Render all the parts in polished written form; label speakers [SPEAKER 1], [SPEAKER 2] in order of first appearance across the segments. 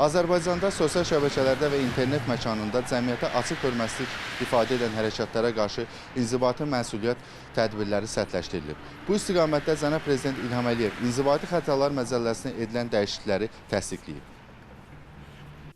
[SPEAKER 1] Azərbaycanda sosial şəbəkələrdə və internet məkanında cəmiyyətə açıq hörmətsizlik ifadə edən hərəkətlərə qarşı inzibati məsuliyyət tədbirləri sərtləşdirilib. Bu istiqamətdə cənab Prezident İlham Əliyev İnzibati Xətalar Məcəlləsinə edilən dəyişiklikləri təsdiqləyib.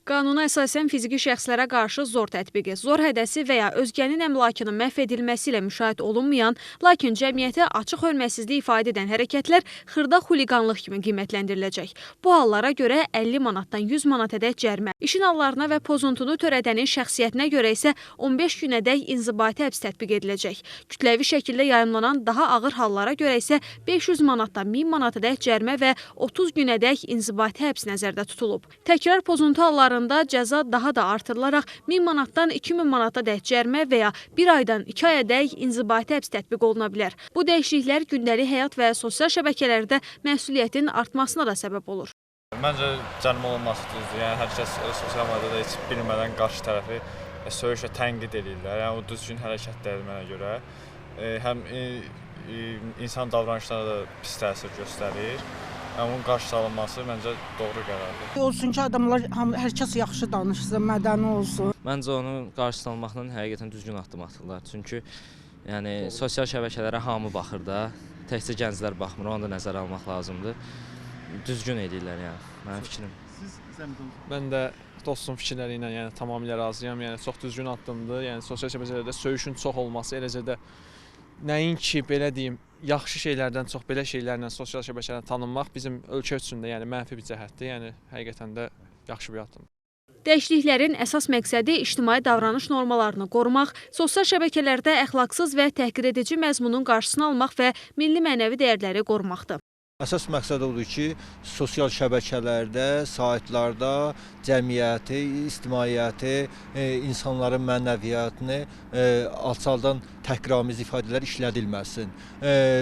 [SPEAKER 2] Qanuna əsasən fiziki şəxslərə qarşı zor tətbiqi, zor hədəsi və ya özgənin əmlakının məhv edilməsi ilə müşayiət olunmayan, lakin cəmiyyətə açıq hörmətsizlik ifadə edən hərəkətlər xırda xuliqanlıq kimi qiymətləndiriləcək. Bu hallara görə 50 manatdan 100 manatadək cərimə, işin hallarına və pozuntunu törədənin şəxsiyyətinə görə isə 15 günədək inzibati həbs tətbiq ediləcək. Kütləvi şəkildə yayımlanan daha ağır hallara görə isə 500 manatdan 1000 manatadək cərimə və 30 günədək inzibati həbs nəzərdə tutulub. Təkrar pozuntu hallarında cəza daha da artırılaraq 1000 manatdan 2000 manatadək cərimə və ya 1 aydan 2 ayadək inzibati həbs tətbiq oluna bilər. Bu dəyişikliklər gündəlik həyat və sosial şəbəkələrdə məsuliyyətin artmasına da səbəb olur.
[SPEAKER 3] Məncə cərimə olunması düzdür. Yəni hər kəs sosial mediada heç bilmədən qarşı tərəfi söyüş və tənqid eləyirlər. Yəni o düzgün hərəkət deyil mənə görə. Həm insan davranışlarına da pis təsir göstərir. Yəni onun qarşısı alınması məncə doğru qərardır.
[SPEAKER 4] Olsun ki, adamlar, hər kəs yaxşı danışsın, mədəni olsun.
[SPEAKER 5] Məncə onun qarşısını almaqla həqiqətən düzgün addım atırlar. Çünki yəni sosial şəbəkələrə hamı baxır da, təkcə gənclər baxmır, onu da nəzərə almaq lazımdır. Düzgün edirlər yəni, mənim fikrim.
[SPEAKER 1] Siz zəhmət olmasa.
[SPEAKER 6] Mən də dostum fikirləri ilə yəni tamamilə razıyam. Yəni çox düzgün addımdır. Yəni sosial şəbəkələrdə söyüşün çox olması, eləcə də nəinki belə deyim, yaxşı şeylərdən çox belə şeylərlə sosial şəbəkələrdə tanınmaq bizim ölkə üçün də yəni mənfi bir cəhətdir. Yəni həqiqətən də yaxşı bir addımdır.
[SPEAKER 2] Dəyişikliklərin əsas məqsədi ictimai davranış normalarını qorumaq, sosial şəbəkələrdə əxlaqsız və təhqiredici məzmunun qarşısını almaq və milli mənəvi dəyərləri qorumaqdır.
[SPEAKER 7] Əsas məqsəd odur ki, sosial şəbəkələrdə, saytlarda cəmiyyəti, ictimaiyyəti, insanların mənəviyyatını alçaldan təhqiramiz ifadələr işlədilməsin.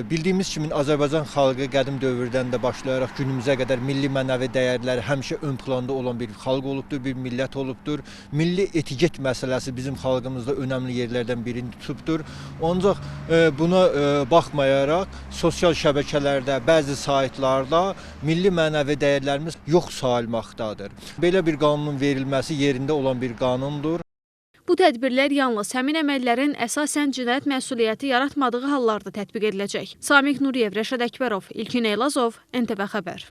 [SPEAKER 7] Bildiyimiz kimi Azərbaycan xalqı qədim dövrdən də başlayaraq günümüzə qədər milli mənəvi dəyərləri həmişə ön planda olan bir xalq olubdur, bir millət olubdur. Milli etiket məsələsi bizim xalqımızda önəmli yerlərdən birini tutubdur. Ancaq buna baxmayaraq sosial şəbəkələrdə, bəzi saytlarda milli mənəvi dəyərlərimiz yox sayılmaqdadır. Belə bir qanunun verilməsi yerində olan bir qanundur.
[SPEAKER 2] Bu tədbirlər yalnız həmin əməllərin əsasən cinayət məsuliyyəti yaratmadığı hallarda tətbiq ediləcək. Samiq Nuriyev, Rəşad Əkbərov, İlkin Eyvazov, NTV Xəbər.